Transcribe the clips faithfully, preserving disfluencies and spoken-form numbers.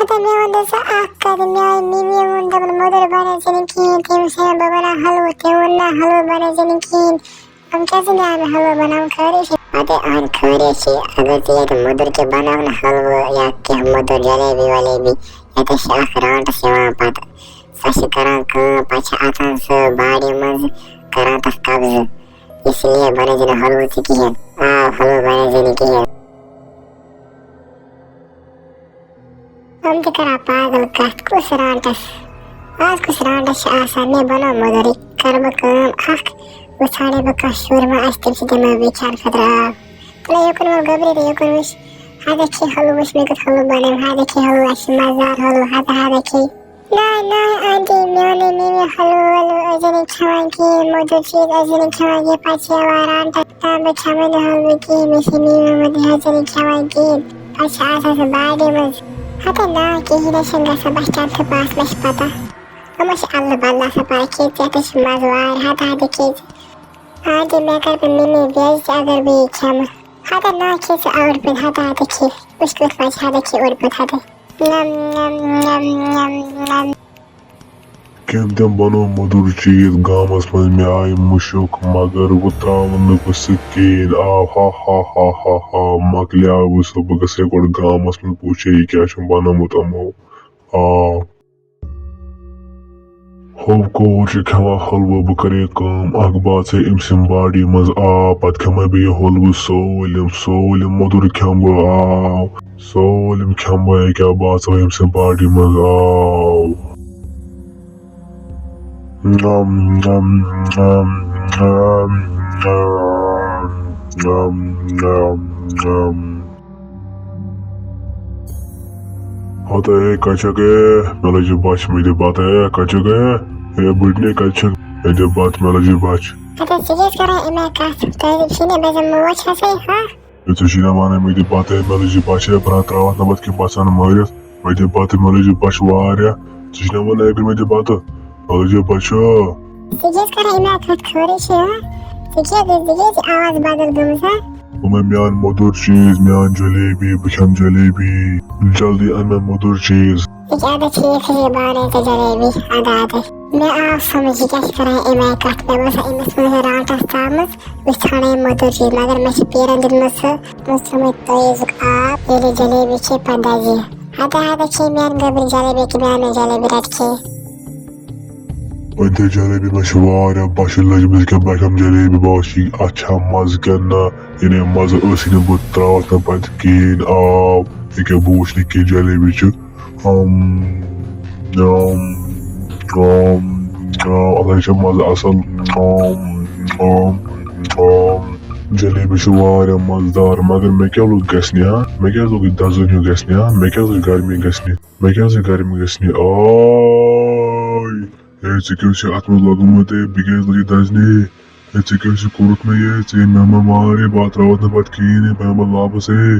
ہتے مےٚ ووٚن، دوٚپُن، "ژٕ اکھ کتھ، میٛانہِ مِمی ووٚن، دوٚپُن، مۄدُر بنٲے زِ نہٕ کِہیٖنۍ، تٔمۍ ووٚن، بہٕ بناو حلوٕ، تٔمۍ ووٚن، نہ، حلوٕ بنٲے زِ نہٕ کِہیٖنۍ، یِم کیٛازِ نہٕ مےٚ حلوٕ بناوُن خٲرٕے چھِ؟" ہتے اہن خٲرٕے چھِ، اگر ژٕ ییٚتہِ مۄدُر کینٛہہ بناو نہٕ حلوٕ یا کینٛہہ مۄدُر جلیبی ولیبی، ییٚتہِ چھِ اکھ رانٹس یِوان پتہٕ، سۄ چھِ کران کٲم، پتہٕ چھِ اژان سُہ باڈی منٛز، کران تتھ قبضہٕ، اس لیے بنٲے زِ نہٕ حلوٕ تہِ کِہیٖنۍ، آ، حلوٕ بنٲے زِ نہٕ کِہیٖنۍ۔ یِم تہِ کران پاگل کتھ، کُس رانٹس؟ آز کُس رانٹس چھِ آسان؟ مےٚ بنوو مۄدُر، یہِ کرٕ بہٕ کٲم اکھ، وۄنۍ ژھانڈے بہٕ کانٛہہ شُر ما آسہِ، تٔمۍ سۭتۍ دِمے بہٕ یہِ کھٮ۪نہٕ خٲطرٕ آب۔ تُلے یوکُن وَل گوٚبرِ تہٕ یوکُن وٕچھ، ہتہ کھے حلوٕ، وٕچھ مےٚ کیُتھ حلوٕ بنوو، ہتہ کھے حلوٕ، اَسہِ چھِ مزٕدار حلوٕ، ہتہ ہتہ کھے۔ نہ نہ آنٹی، میون نہٕ مِمی حلوٕ ولوٕ ٲسۍ زِ نہٕ کھٮ۪وان کِہیٖنۍ، مۄدُر چیٖز ٲسۍ زِ نہٕ کھٮ۪وان کِہیٖنۍ، پتہٕ چھِ یِوان رانٹس، نہ بہٕ کھٮ۪مے نہٕ حلوٕ کِہیٖنۍ، مےٚ چھِ مِمی ووٚنمُت یہِ ٲسۍ زِ نہٕ کھٮ۪وان کِہیٖنۍ۔ پتہٕ چھِ آسان سُہ باڈی منٛز۔ ہتے نا، کِہیٖنۍ نہ چھُنہٕ گژھان، بس چمتھٕ پاس مےٚ چھِ پتہ۔ یِمو چھِ اللہ بدلہٕ آسان پران، کھے ژےٚ تہِ چھِ مزٕ وارٕ، ہتہٕ ہتہٕ کھے ژےٚ۔ آ، تہِ مےٚ کر پتہٕ مِمی بے عزتی اگر بہٕ یہِ کھٮ۪مہٕ۔ ہتہٕ نا کھے ژٕ اوٚڑ پیوٗنت، ہتہٕ ہتہٕ کھے۔ وٕچھ کیُتھ مزٕ چھُ، ہتہٕ کھے اوٚڑ پیوٗنت، ہتہٕ۔ نم، نم، نم، نم، نم۔ کٔمۍ تٔمۍ بنوو مۄدُر چیٖز گامس منٛز؟ مےٚ آیہِ مُشُک، مگر وۄنۍ ترٛاوَن نہٕ بہٕ سُہ کِہیٖنۍ۔ آ، ہا، ہا، ہا، ہا، ہا، مۄکلیو وۄنۍ سُہ۔ بہٕ گژھٕ ہے گۄڈٕ گامس منٛز، بہٕ وٕچھِ ہے، یہِ کیٛاہ چھُ بنومُت یِمو۔ آ۔ ہو کور چھِ کھٮ۪وان حلوٕ، بہٕ کرٕ یہِ کٲم، اکھ بہٕ اژٕ ہے أمۍ سٕنٛدِ باڈی منٛز آب، پتہٕ کھٮ۪مہٕ ہے بہٕ یہِ حلوٕ سٲلِم، سٲلِم مۄدُر کھٮ۪مہٕ بہٕ آب۔ سٲلِم کھٮ۪مہٕ بہٕ، ییٚکیٛاہ بہٕ اژٕ وۄنۍ أمۍ سٕنٛدِ باڈی منٛز آو۔ نم، نم، نم، نم، نم، نم، نم، نم۔ ہتہٕ ہے، کتہِ چھکھ ہے؟ مےٚ لٔج یہِ بۄچھ، مےٚ دِ بتہٕ ہے، کتہِ چھکھ ہے؟ ہے بٕڈنہِ، کتہِ چھکھ؟ مےٚ دِ بتہٕ، مےٚ لٔج یہِ بۄچھ۔ ہتہٕ ژٕ کیٛازِ کران اَمہِ آیہِ کتھ؟ تۄہہِ چھِی نہٕ مےٚ زن موج چھسٕے، ہا؟ ہے، ژےٚ چھُے نا وَنان، مےٚ دِ بَتہٕ، ہے، مےٚ لٔج یہِ بَچھ، ہے، بہٕ ترٛاوَتھ نہٕ پَتہٕ کینٛہہ، بہٕ ژھٕنہٕ مٲرِتھ۔ مےٚ دِ بَتہٕ، مےٚ لٔج یہِ بَچھ واریاہ۔ ژےٚ چھُے نا وَنان، ہے، مےٚ دِ بَتہٕ، مےٚ لٔج یہِ بَچھ۔ ژٕ کیٛازِ کران اَمہِ آیہِ کَتھ؟ خٲرٕے چھِ، ہا؟ ژےٚ کیٛازِ، ژےٚ کیٛازِ چھِ آواز بدل گٔمٕژ، ہا؟ وۄنۍ مےٚ اَن مۄدُر چیٖز، مےٚ اَن جلیبی، بہٕ کھٮ۪مہٕ جلیبی۔ جلدی اَن مےٚ مۄدُر چیٖز۔ یہِ کیٛاہ، اَدٕ ٹھیٖک چھُ، یہِ بہٕ اَنَے ژےٚ جلیبی، اَدٕ، اَدٕ۔ مےٚ آو سَمٕجھ، یہِ کیٛاہ چھِ کران اَمہِ آیہِ کَتھ۔ مےٚ باسان، أمِس منٛز چھِ رانٛٹَس ژامٕژ۔ أسۍ ژھانڈے مۄدُر چیٖز، مگر مےٚ چھِ پیرن دیُتمُت سُہ، منٛز ترٛوومُت تٲیٖزُک آب، ییٚلہِ جلیبی کھے پتہٕ دَزِ۔ ہتا ہتا کھے میٛانہِ گوٚبرِ جلیبی، کہِ میٛانہِ جلیبی رَٹہِ کھے۔ وۄنۍ تہِ جلیبی مےٚ چھِ واریاہ بۄچھِ لٔجمٕژ، کیٛاہ بہٕ کھٮ۪مہٕ جلیبی، بہٕ وٕچھِ یہِ اَتھ چھا مَزٕ کِنہٕ نہ، یعنی مَزٕ ٲسٕے نہٕ، بہٕ ترٛاوَتھ نہٕ پَتہٕ کِہیٖنۍ آب، یہِ کیٛاہ بہٕ وٕچھِ نہٕ کینٛہہ جلیبی چھِ۔ ہم، ہم، ہم، ہم، اَتھ حظ چھِ مَزٕ اَصٕل۔ ہم، ہم، ہم۔ جلیبی چھِ واریاہ مَزٕدار، مگر مےٚ کیٛاہ لوٚگ گژھنہِ، ہا؟ مےٚ کیٛاہ لوٚگ یہِ دَزُن ہیوٗ گژھنہِ، ہا؟ مےٚ کیٛاہ لوٚگ گرمی گژھنہِ؟ مےٚ کیٛاہ لوٚگ گرمی گژھنہِ؟ آے! ہے، ژےٚ کیٛاہ چھُ اَتھ منٛز لوٚگمُت، ہے؟ بہٕ کیٛازِ لوٚگ یہِ دَزنہِ؟ ہے، ژےٚ کیٛاہ چھُ کوٚرمُت مےٚ یہِ؟ ژےٚ مےٚ ما مارے، بہٕ ہا ترٛاوَتھ نہٕ پَتہٕ کِہیٖنۍ، ہے، بہٕ ہا مَہ لاپَس، ہے۔ یہِ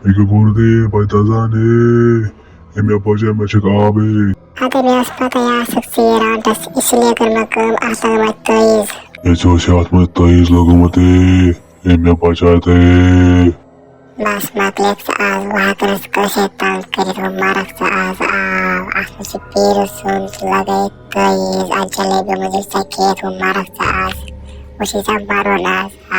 کیٛاہ کوٚر تےٚ؟ بہٕ ہا دَزان، ہے۔ ہے، مےٚ بچاو، مےٚ چھُکھ آبٕے۔ ہتے مےٚ ٲس پتہ یہِ آسکھ ژیٖر آنٹس، اسی لیے کٔر مےٚ کٲم، اتھ لگٲو مےٚ تٲیٖز۔ ہے، ژےٚ اوس یہِ اتھ منٛز تٲیٖز لوگمُت، ہے۔ ہے، مےٚ بچاو تہٕ، ہے۔ بس مۄکلیکھ ژٕ آز، وۄنۍ ہٮ۪کہٕ نہٕ ژٕ کٲنٛسے تنگ کٔرِتھ، وۄنۍ مرکھ ژٕ آز۔ آو، اتھ منٛز چھُ پیٖرٕ سُنٛد لگٲیِتھ تٲیٖز، اتھ جلیبی منٛز یُس ژےٚ کھیٚیَتھ، وۄنۍ مرکھ ژٕ آز۔ وۄنۍ چھُے ژےٚ مرُن آز، آ۔